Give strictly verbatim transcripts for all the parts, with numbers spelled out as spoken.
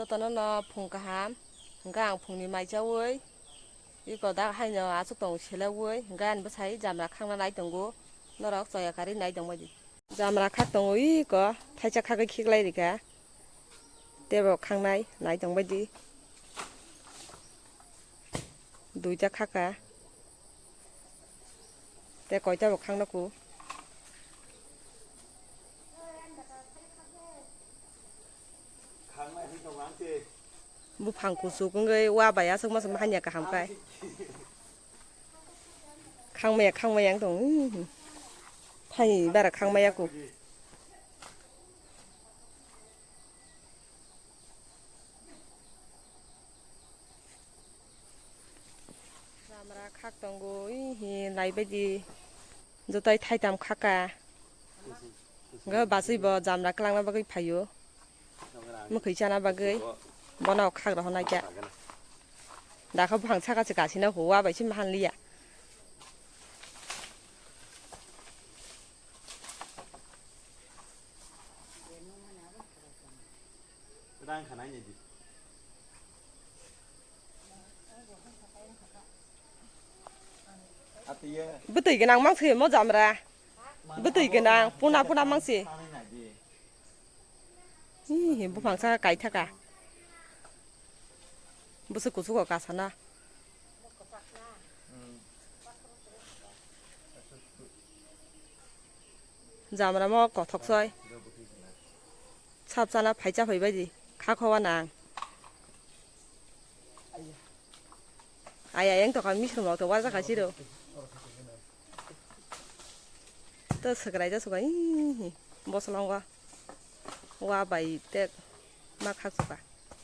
Jotono no phung kaham, hwnkhe ang phungni mai chaui, iko da haino aswk tong selaui, hwnkhe ani bwsai jamra khangna nai tongo, norok choya karwi nai tongbaidi. Jamra khak tongo iko, thaisa khagwi khiklai rikha, tebo khangnai nai tongbaidi. Duita khaka. Te koita bo khang noko. Buphang kuchuk wngwi wa bai aswk masa hanya kaham kai. Khangmaya, khangmaya wng tong. Thani bara khangmaya ku. Jamra khak tongo, ihi naibaidi jotai thaitam khaka. Hwnkhe bachwi bo jamra kwlangna bagwi phaio. Mwkhwi chana bagwi bono khak rohornai kha. Dakha buphang saka se kasina huwa bai se mahan liya. Rang khanai ni di. Bwtwi gwnang mangsi mo jamra. Bwtwi gwnang puna puna mangsi. Hi, hi, buphang saka kaithaka. Bwswk kuchugo kasana. Jamra mo kothok soi. Sap chana phaicha phaibaidi. Kha khowa nang. Aya yang to kami sumok to waja kasiro. To swkrai ja swkrai. Boslongo. Wa bai te ma khak suka.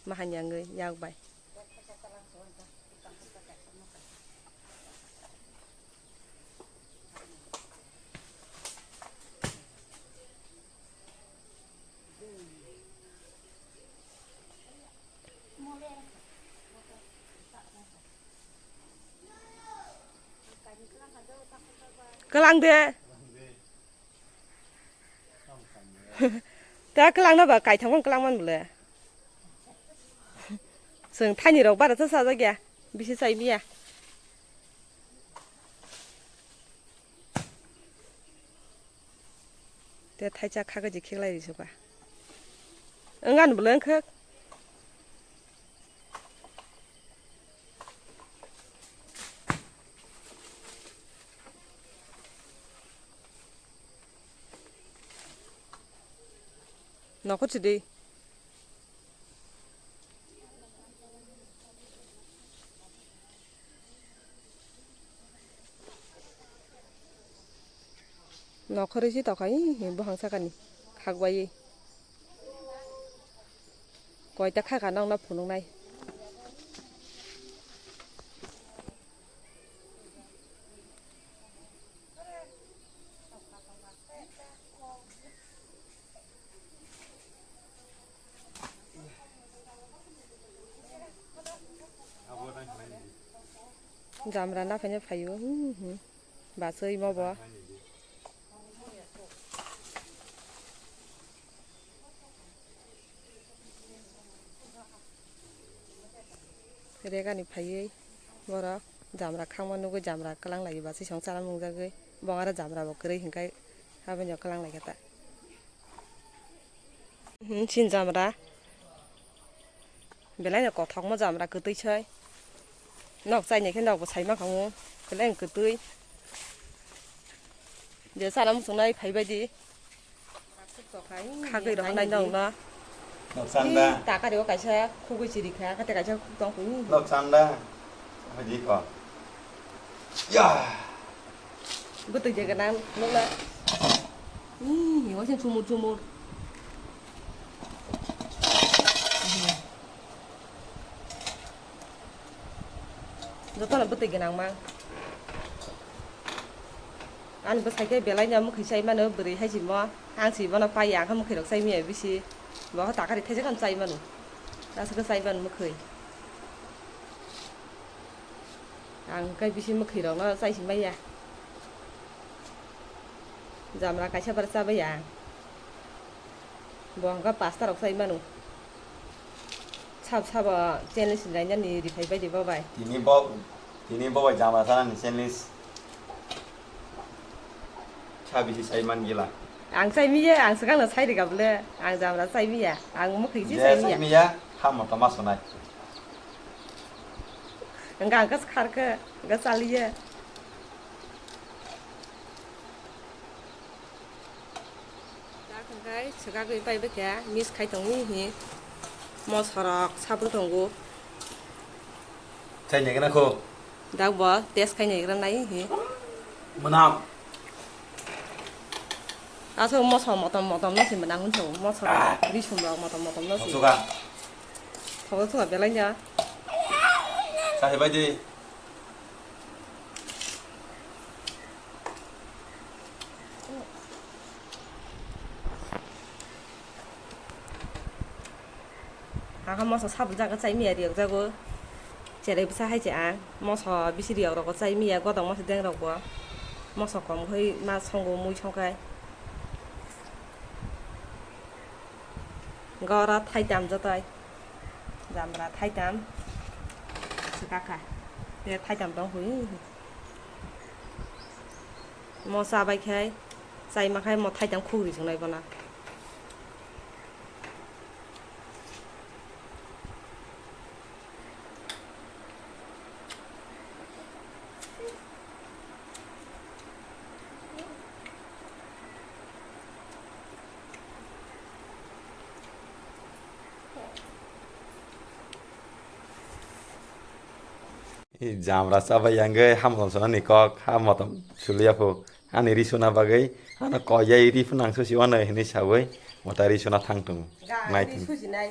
Ma hanyang yak bai. Kwlang de. Ta kwlangno ba kaithangma kwlangman bole. Chwng thaini rok bara cha sajak ya. Bisi chai miya. Te thaisa kha kaji khiklai ri suka. Wng ani bole wngkha. Nokhor sidi. Nokhorwi si tokha, ih, buphang sakani khakbai. Koita khaka nokna phunuknai. Jamra naphanya phaio, hmm, hmm. Bachwi mo bo. Regani phaiwi borok jamra khangma nugwi jamra kwlang lai bachwi song chana mungjagwi bongaro jamra bo kwrwi hinkhai habino kwlang lai khe ta. Hmm, chini jamra. Belai no kothokma jamra kwtwi sai. Nok chaini khe nokbo sai mankha mo. Belai no kwtwi. Je chana muchungnai phaibai di. Khagwi rohornai nokno. Nok chanda. Ih, takari o kaisa khugwi chiri kha, kate kaisa khuk tong kuni. Nok chanda. Hadi ko. Ya. Bwtwi je gwnang nukla. Ih, waisa chumur chumur. Jotono bwtwi gwnang mang. Ani bwsai khe belai no mwkhwi sai mano, bwrwi hai simo. Ang si bono pai ya, ang khe mwkhwi rok sai manya bisi. Bo khe takari thaisa khe chai mano. Aswk khe chai mano mwkhwi. Ang khe bisi mwkhwi rokno chai si manya. Jamra kaisa bar cha bai ya. Bo hwnkha pasta rok chai mano. Sab sabo challenge lainani rifai bai di bo bai. Tini bo, tini bo bai jama sanani challenge. Sa bisi sai man gila. Ang chai miya, ang swkang no sai riga bole. Ang jamra chai miya, ang mukhi si Je chai sai miya. Miya, ha moto ma sonai. Ang ang kas khar khe, ga chaliya. Dak hwnkhe swkagwi pai bwkha miss khai tongwi hi. Mosorok sabwi tongo. Chai naigra kho. Dak bo test khai naigra nai hi. Mwnam. Aswk moso motom motom no si mwnang hwn song. Mosorok risum rok motom motom no si. Thoksuka. Thoksuka belai ya. Chai bai di. Hakha moso sabuk jaga chai miya riyok jago. Cherai bwsa hai se ang. Moso bisi riyok rogo chai miya, godok moso deng rok bo. Moso kom khai ma songo mui songkai. Gora thaitam jotai. Jamra thaitam. Swkakha. Te thaitam tong hui. Mo chabai khai, chai ma khai mo thaitam khugri chungnai bono. I jamra chabai yang ge ham tong sona ni kok, ham motom suliya pho. Ani ri suna bagwi, ano koi yai ri phunang susi wano hinui sawi, mota ri suna thang tongo. Ga, nai ri thung. Susi nai.